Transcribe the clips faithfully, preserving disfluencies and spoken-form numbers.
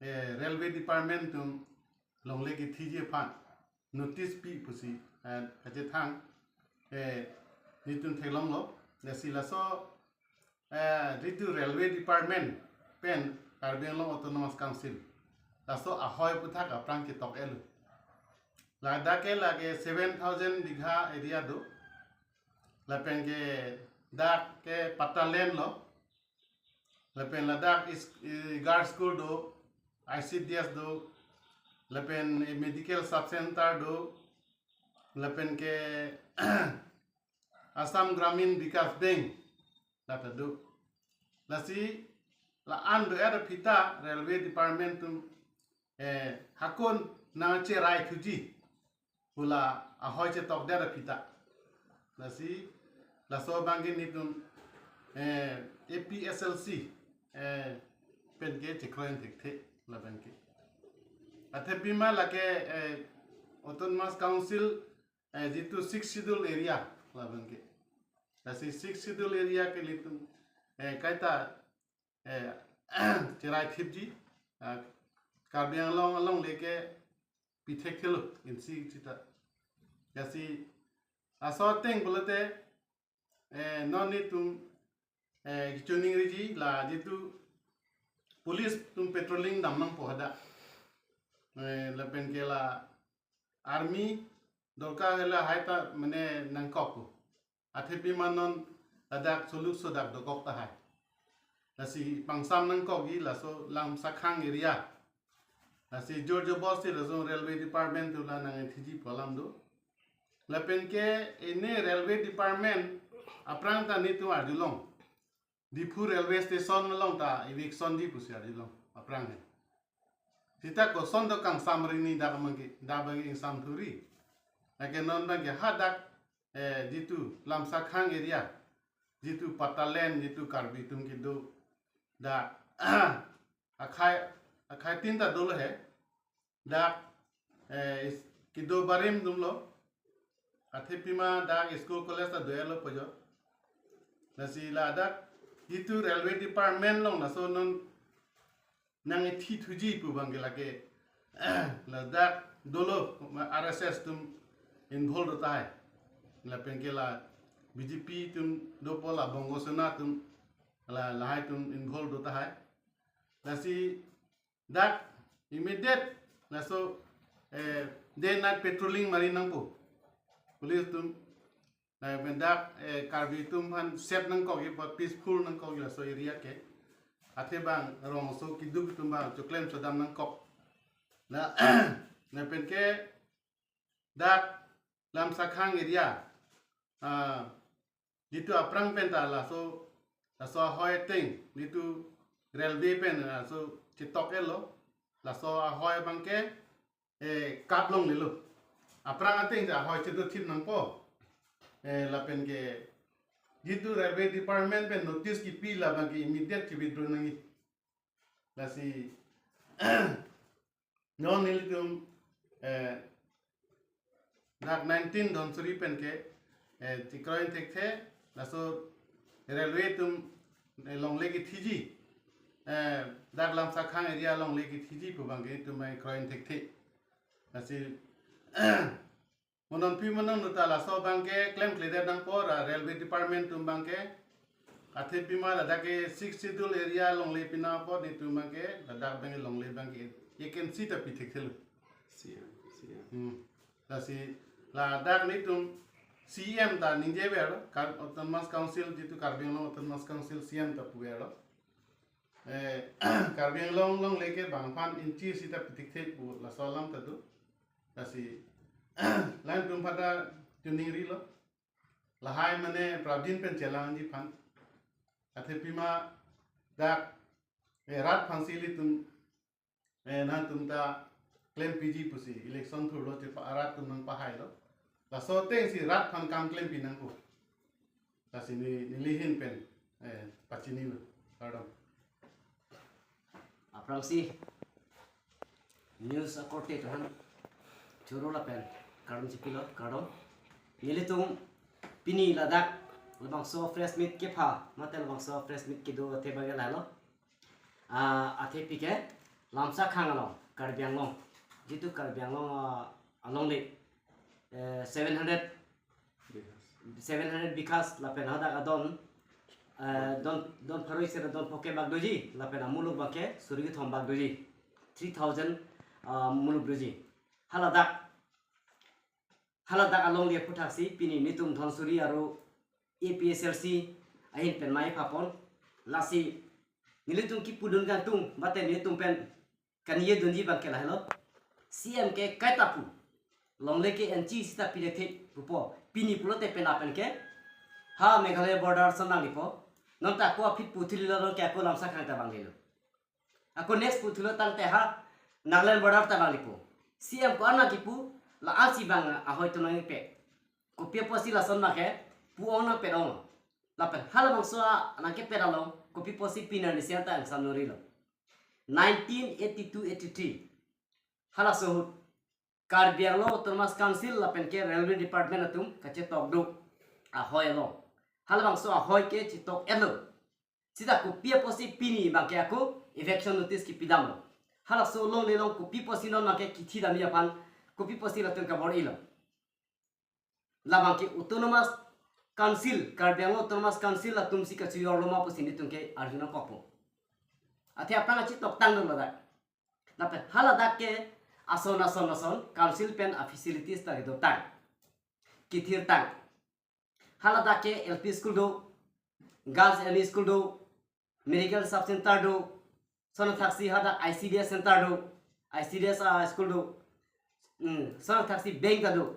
eh, railway department atum longle kethiji aphan notice pi pusi, eh, kachethang, eh, nelitum theklonglo. Lasi laso, eh, jitu railway department pen Karbi Anglong Autonomous Council, laso ahoi aphuthak aphrang ketok-etlo. Ladak ke lake seven thousand bigha area do. Lapen ke dak ke patta land lo. Lapen ladak is, eh, girls school do, I C D S do, lapen, eh, medical sub center do, lapen ke Assam Gramin Vikas Bank lata do. Lasi la-an do-et aphi ta railway department atum, eh, hakon nangcherai thuji pu la ahoi chetokdet aphi ta. Lasi laso abangke nelitum, eh, A P S L C, eh, pen ke chekroi thekthe labangke. Athe pima lake, eh, Autonomous Council, eh, jitu Sixth Schedule area labangke. Lasi Sixth Schedule area ke nelitum, eh, kaita, eh, cherai thipji, ah, Karbi Anglong alongle ke pithekthelo insi sita. Lasi laso ateng pulote, eh, non nelitum, eh, kachiningriji la jitu police atum patrolling damnangpo hadak. Eh, lapen ke la army dorkar lahai ta mane nangkok. Athe pima non ladak soluk sodak dokok tahai. Lasi pangsam nangkokji laso Lamsakhang area. Lasi jor jobosti laso railway department atum la nangthiji pu alam do. Lapen ke ene railway department aphrang ta nelitum arjulong. Diphu railway station along ta eviction ji pusi arjulong aphrang he. Sita koson do kangsam ri ni dak abangke, dak abangke ingsam thuri. Lake non abangke hadak, eh, jitu Lamsakhang area, jitu patta land, jitu Karbi atum kedo dak akhai, akhai tin ta dolo he. Dak, eh, is-, kedo barim atum lo. Athe pima dak school college ta do-etlo pujo. Lasi ladak jitu railway department along laso non nangthi thuji pu abangke lake ladak dolo R S S atum involve do tahai. Lapen ke la B J P atum dopo, la Bongo Sena atum, la lahai atum involve do tahai. Lasi dak immediate laso, eh, day night patrolling mari nangpo police atum. Lapen dak, eh, Karbi atum aphan safe nangkokji, peaceful nangkokji laso area ke. Athe bang rongso keduk atum bang choklem chodam nangkok. La, lapen ke dak Lamsakhang area, ah, jitu aphrang pen ta laso, laso ahoi ateng jitu railway pen laso chetok-etlo. Laso ahoi abangke, eh, kaplonglelo. Aphrang ateng ta ahoi chedothip nangpo. Eh, lapen ke jitu railway department pen notice kipi labangke immediate che-withdraw nangji. Lasi non nelitum, eh, dak nineteen Dhansiri pen ke, eh, chekroi thekthe, laso railway atum, eh, longle kethiji, eh, dak Lamsakhang area longle kethiji pu abangke itum mai kroi thekthe. Lasi monon pi monon nuta laso abangke klemkledet nangpo ra railway department atum abangke. Athe pima ladak ke Sixth Schedule area longle pina apot nelitum abangke, ladak abangke longle abangke vacancy ta pithekthelo. Siam, siam. Hmm. Lasi ladak nelitum C M ta ningjever, Kar-, Autonomous Council jitu Karbi Anglong Autonomous Council C M ta puverlo. Eh, Karbi Anglong longle ke bang aphan inchi sita pithekthe pu laso alam ta do. Lasi latum aphan ta chiningrilo. Lahai mane prapjin pen chelangji aphan. Athe pima dak, eh, rat aphansi ilitum, eh, nangtum ta klempiji pusi election thurlo chepa rat atum nangpahailo. Laso atengsi rat aphan kam klempi nangpo. Lasi ne, neli ahin pen, eh, pachinilo. Kardom. Aphrangsi news akorte atum aphan choro lapen kardom chipilo, kardom. Nelitum pini ladak labangso press meet kepha, mate labangso press meet kedo athe abangke lahelo. Ah, athe pike Lamsakhang along, Karbi Anglong, jitu Karbi Anglong, ah, along le, eh, seven hundred, seven hundred bighas lapen hadak adon, eh, don, don pharo isi ra don phongo bak doji, lapen amuluk abangke suri kethom bak doji, three thousand, ah, muluk doji. Haladak, haladak along le aphuthaksi pini nelitum Dhansiri aro A P H L C ahin pen mai phapon. Lasi nelitum kipudun kangtung, mate nelitum pen kangni dunji abangke lahelo. C M ke kaita pu, longle ke N C sita pidet the pupo. Pini pulote pen apen ke ha Meghalaya border ason nanglepo. Non ta ako aphi puthilo, non ke ako Lamsakhang ta vanglelo. Ako next puthilo tangte ha Nagaland border ta vanglepo. C M ko-an nangkipu, la-ansi abang ahoi atum nangkipe. Kopi apotsi lason abangke pu-ong nangpet-ong. Lapen halabangso a nangkepet along kopi apotsi pini arnisi anta angsam norilo. Nineteen eighty-two eighty-three, halaso ahut Karbi Anglong Autonomous Council lapen ke Railway Department atum kachetok do ahoi along. Halabangso ahoi ke chetok-etlo. Sita kopi apotsi pini abangke ako eviction notice kipidamlo. Halaso longle along kopi apotsi non abangke kithidamji aphan, kopi apotsi latum kabor-ilo. Labangke Autonomous Council, Karbi Anglong Autonomous Council atumsi kachiyorlo ma pusi nelitum ke arju nangkokpo. Athe aphrang achetok tang dolo dak. Lapen haladak ke ason ason ason council pen a facilities ta dotang, kithirtang. Haladak ke L P school do, girls L P school do, medical sub center do, sonathaksi hadak I C D S center do, I C D S, ah, school do, hmm, sonathaksi bank ta do,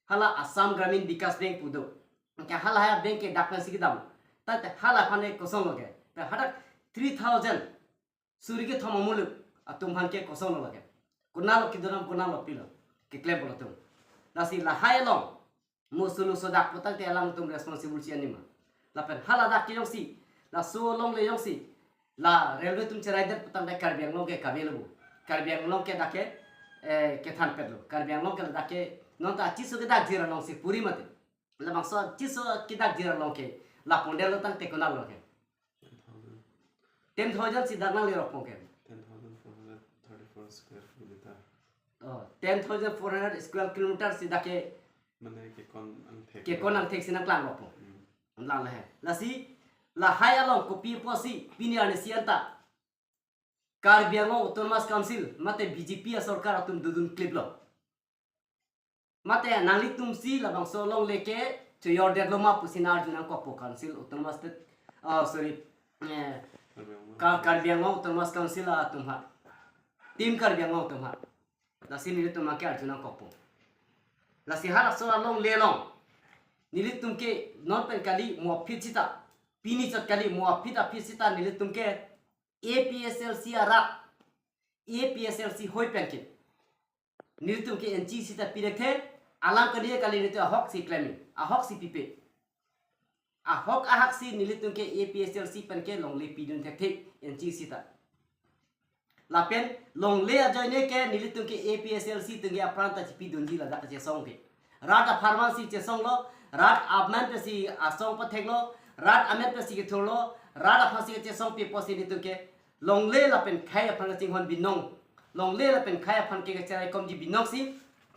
hala Assam Gramin Vikas Bank pu do. Ke hala haya bank ke dak pensi kedam. Tangte hala aphan ke kosonlo ke, ta hadak three thousand suri kethom amuluk atum aphan ke kosonlo lake. Konatlo kedodam, konatlo pilo, keklem pulo atum. Lasi lahai along mo sulu sodak pu tangte alangtum responsible si anima. Lapen haladak ke jongsi, laso longle jongsi la railway atum cheraidet pu tangte Karbi Anglong ke kave lo bu. Karbi Anglong ke dak ke, eh, kethanpetlo. Karbi Anglong ke dak ke non ta achiso kedakjir alongsi puri mati. Labangso achiso kedakjir along ke la pondetlo tangte konatlo ke. Ten thousand. Ten thousand si dak nanglerok pon ke. Ten thousand four hundred thirty-four square kilometer. Oh, ten thousand four hundred square kilometer si dak ke. Mane kekon angthek. Kekon angthek si nangklangrok pon. Hmm. Lang le he. Lasi lahai along kopi apotsi pini arnisi anta Karbi Anglong Autonomous Council mate B J P asorkar atum dodun kliplo. Mate nanglitumsi labangso longle ke choyordetlo ma pusi nang arju nangkokpo Council Autonomous State, ah, sorry, eh, Karbi Anglong. Ka-, Karbi Anglong Autonomous Council atum aphan, Team Karbi Anglong atum aphan. Lasi nelitum abangke arju nangkokpo. Lasi halaso alongle along nelitum ke non pen kali mo aphi sita, pini chot kali mo aphi aphi sita nelitum ke A P H L C arat, A P H L C ahoi pen ke nelitum ke N C sita pidet the, alam kali kali nelitum ahoksi klem, ahoksi pipe. Ahok ahaksi nelitum ke A P H L C pen ke longle pidun thekthe N C sita. Lapen longle ajoine ke nelitum ke A P H L C atum ke apran ta chipidunji ladak kachesong ke. Rat apharman si chesonglo, rat amen pensi asong patheklo, rat amen pensi kethurlo, rat aphansi kachesongpi apotsi nelitum ke longle lapen khei aphan kachinghon binong, longle lapen khei aphan ke kacheraikomji binongsi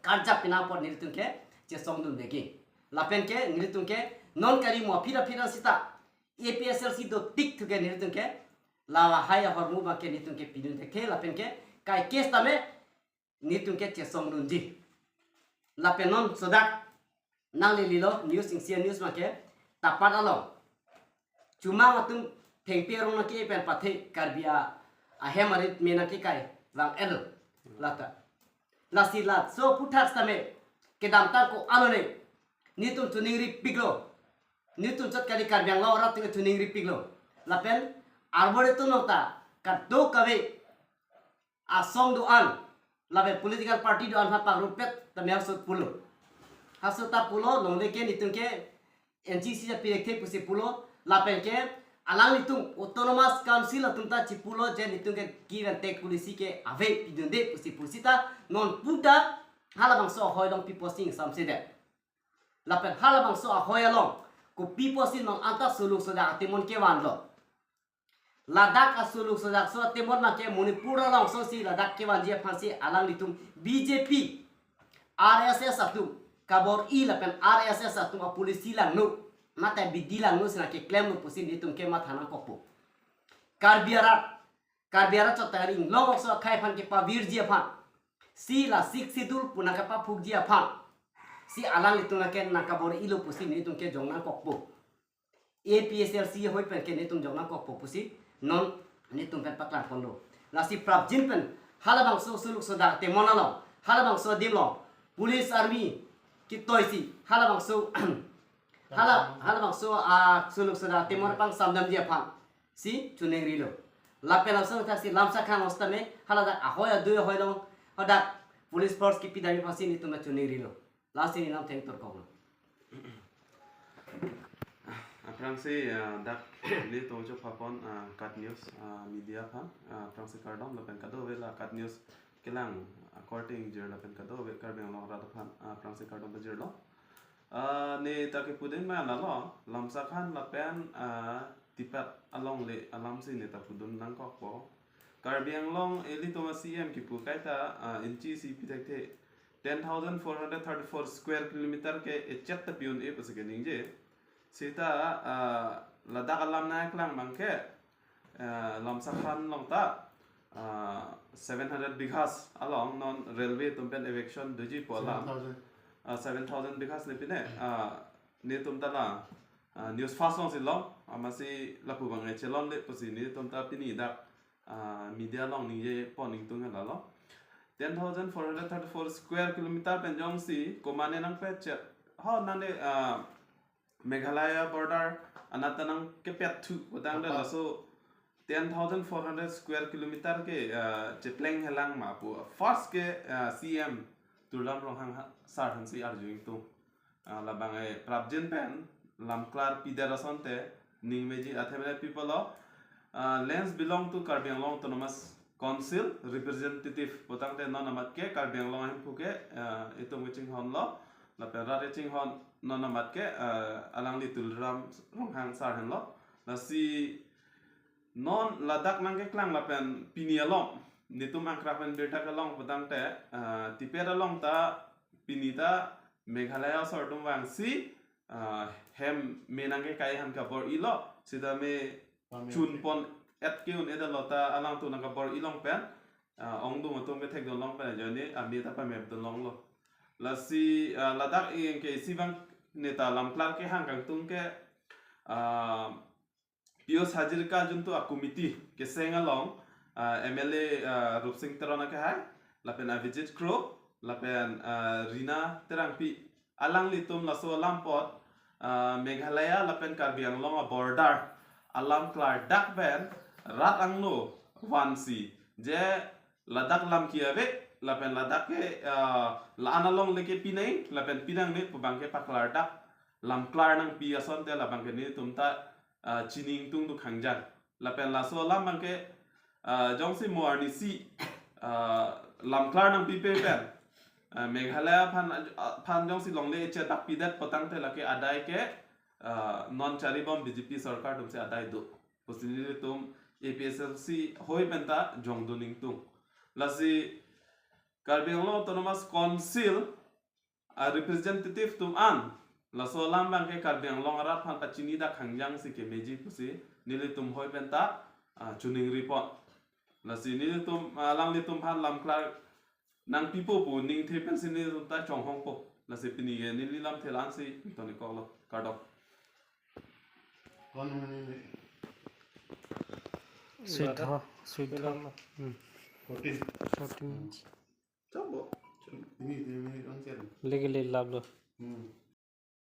karjap pinang apot nelitum ke chesongdun degi. Lapen ke nelitum ke non kali mo aphi aphi sita A P H L C dotik thu ke nelitum ke lahai ahormu abangke nelitum ke pidun thekthe lapen ke kai case tame nelitum ke chesongdunji. Lapen non sodak nanglelelo news, ingsi a-news abangke Tapat along chumang atum thengpi arong nangke pen pathe Karbi a-, ahem arit me nangkekai vang-etlo. Lata. Lasi laso aphuthak sitame kedamtang ko-an lone nelitum choningripiklo. Nelitum chot kali Karbi Anglong arat atum choningripiklo. Lapen Arboretum along ta kadokave asong do-an lapen political party do-an aphan pangrumret tame halaso pulo. Halaso ta pulo, longle ke nelitum ke N C sita pidet the pusi pulo, lapen ke alanglitum Autonomous Council atum ta chipulo je nelitum ke give and take policy ke ave, pidunde pusi pu sita non puta halabangso ahoi along pi posting samsedet. Lapen halabangso ahoi along kopi apotsi non anta sulu sodak atimon kevanlo. Ladak asuluk sojak so atemon nangke Manipur alongso si ladak kevanji aphansi alanglitum B J P, R S S atum kabor-i lapen R S S atum apolicy langno, mate abidi langno si nangkeklemlo pusi nelitum ke matha nangkokpo. Karbi arat, Karbi arat chotari inglong okso akhei aphan kepavirji aphan, si la Sixth Schedule pu nangkepaphukji aphan si alanglitum nangke nangkabor-ilo pusi nelitum ke jong nangkokpo. A P H L C ahoi pen ke nelitum jong nangkokpo pusi non nelitum pen paklangponlo. Lasi prapjin pen halabangso suluk sodak atemon along, halabangso adim along, police army ketoisi halabangso hala halabangso asuluk sodak atemon pangsamdamji aphansi choningrilo. Lapen laso thaksi Lamsa Khan ositame haladak ahoi adui ahoi along hadak police force kipidamji aphansi nelitum choningrilo. Lasi neli lam thengtor koklo. Aphrangsi, ah, dak neli tong chok phapon, ah, KAT News, ah, media aphan, ah, aphrangsi kardom lapen kadokave la KAT News kelang, ah, korte ingjir lapen kadokave Karbi Anglong arat aphan, ah, aphrangsi kardom pajirlo. Ah, neta kepudun ma lalo, Lamsa Khan lapen, ah, Tipat alongle alamsi neta pudun nangkokpo. Karbi Anglong ilitum a-C M kipu kaita, ah, inchi si pithekthe ten thousand four hundred thirty-four square kilometer ke echet ta pi-un-e pusi keningje. Seta, ah, ladak alam nangklang abangke, ah, Lamsa Khan along ta, ah, seven hundred bighas along non railway atum pen eviction doji pu alam. Seven thousand. Ah, seven thousand bighas le pine, ah, nelitum ta la, ah, News Fast alongsi long, amatsi lapu abang echelonle pusi nelitum ta pini dak, ah, media along ningjepon ingtung lalo. Ten thousand four hundred thirty-four square kilometer pen jongsi komane nangpechet. Ho nangde, ah, Meghalaya border anat ta nangkepet thu putangte Apa? Laso ten thousand four hundred square kilometer ke, ah, chepleng helang ma pu. First ke, ah, C M Tuliram Ronghang ha-, sir aphansi arju ingtung. Ah, labang e prapjin pen lamklar pidet asonte ningmeji athema people lo, ah, lands belong to Karbi Anglong Autonomous Council representative putangte non amat ke Karbi Anglong ahemphu ke, ah, itum kachinghonlo, lapen rat kachinghon non amat ke, ah, alangli Tuliram Ronghang sir henlo. Lasi non ladak nangkeklang lapen pini along nelitum angkrak pen birta kelong putangte, ah, Tipat along ta pini ta Meghalaya asor atum vangsi, ah, hem me nangkekai aphan kabor-ilo, seta me Pame. Chunpon et ke un-edetlo ta alangtum nangkabor-i long pen, ah, ongdung atum kethekdun long pen ajoine ame ta pamepdun longlo. Lasi, ah, ladak eng ke isi abang neta lamklar kehang kangtung ke, ah, Pius Hazarika juntu a-committee keseng along, ah, M L A, ah, Rupsing Teron akehai, lapen Avijit Kro, lapen, ah, Rina Terangpi, alanglitum laso alam apot, ah, Meghalaya lapen Karbi Anglong a-border alam klardak pen rat angno vansi je ladak lam ki-ave lapen ladak ke, ah, la-an alongle ke pinang lapen pinangne pu abangke paklardak lamklar nangpi asonte labangke nelitum ta, ah, chini ingtung do khangjang. Lapen laso alam abangke, ah, jongsi mo arnisi, ah, lamklar nangpipe pen, ah, Meghalaya aphan, ah, aphan jongsi longle echetbak pidet putangte lake adai ke, ah, non charibom B J P sorkar atumsi adai do pusi nelitum A P H L C ahoi pen ta jongdun ingtung. Lasi Karbi Anglong Autonomous Council a-representative atum an laso alam abangke Karbi Anglong arat aphan pachinidak khangjangsi kemeji pusi nelitum ahoi pen ta, ah, choningripon. Lasi nelitum, ah, alanglitum aphan lamklar nangpipo pu ningthe pensi nelitum ta chonghongpo. Lasi pini ke neli lamthe la-ansi ingtonikoklo, kardom. Kon mene ne? Sweet ho, sweet ho. Hmm. Fourteen. Fourteen inch. Chombo. Ini, ini, ini, on chen. Legally lab lo. Hmm.